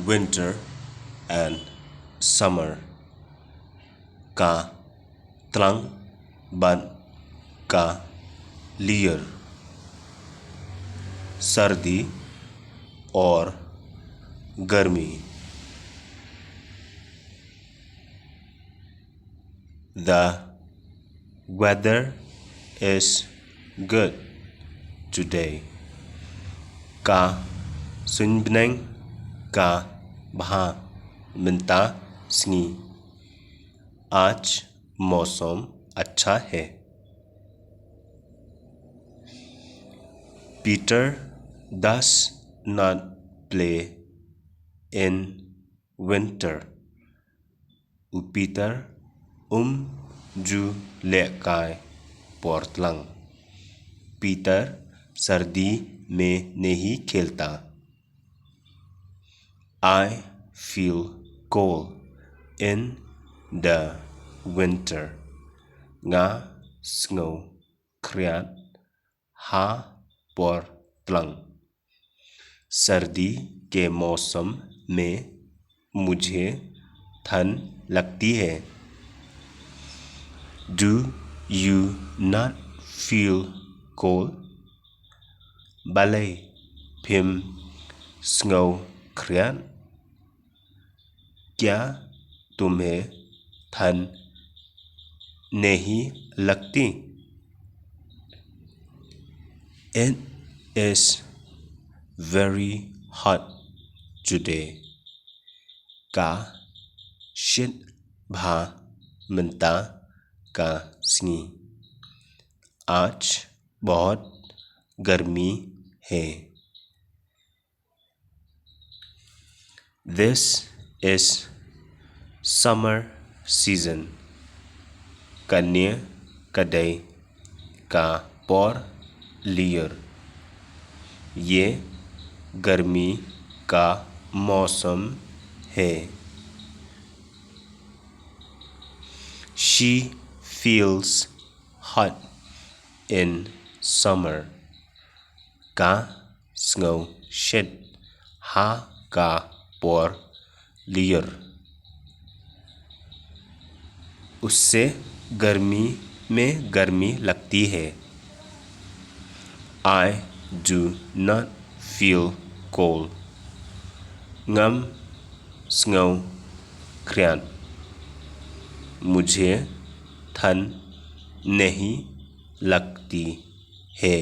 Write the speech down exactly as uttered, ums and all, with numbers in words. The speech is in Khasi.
Winter and summer. Ka tlang bad ka lyiur. Sardi or garmi. The weather is good today. Ka suiñbneng ka bha mynta sngi. आज मौसम अच्छा है। Peter does not play in winter. U Peter um ju lehkai por tlang. पीटर सर्दी में नहीं खेलता। I feel cold in the winter. Nga sngew khriat ha por tlang. सर्दी के मौसम में मुझे ठंड लगती है। Do you not feel cold? Balei phim sngew khriat? क्या तुम्हें ठंड नहीं लगती? It is very hot today. Ka shit bha mynta ka sngi. आज बहुत गर्मी है। This is summer season. Kane ka dei ka por lyiur. ये गर्मी का मौसम है। She feels hot in summer. Ka sngew shit ha ka por lyiur. उसे गर्मी में गर्मी लगती है। I do not feel cold. Ngam sngew khriat. मुझे ठंड नहीं लगती है।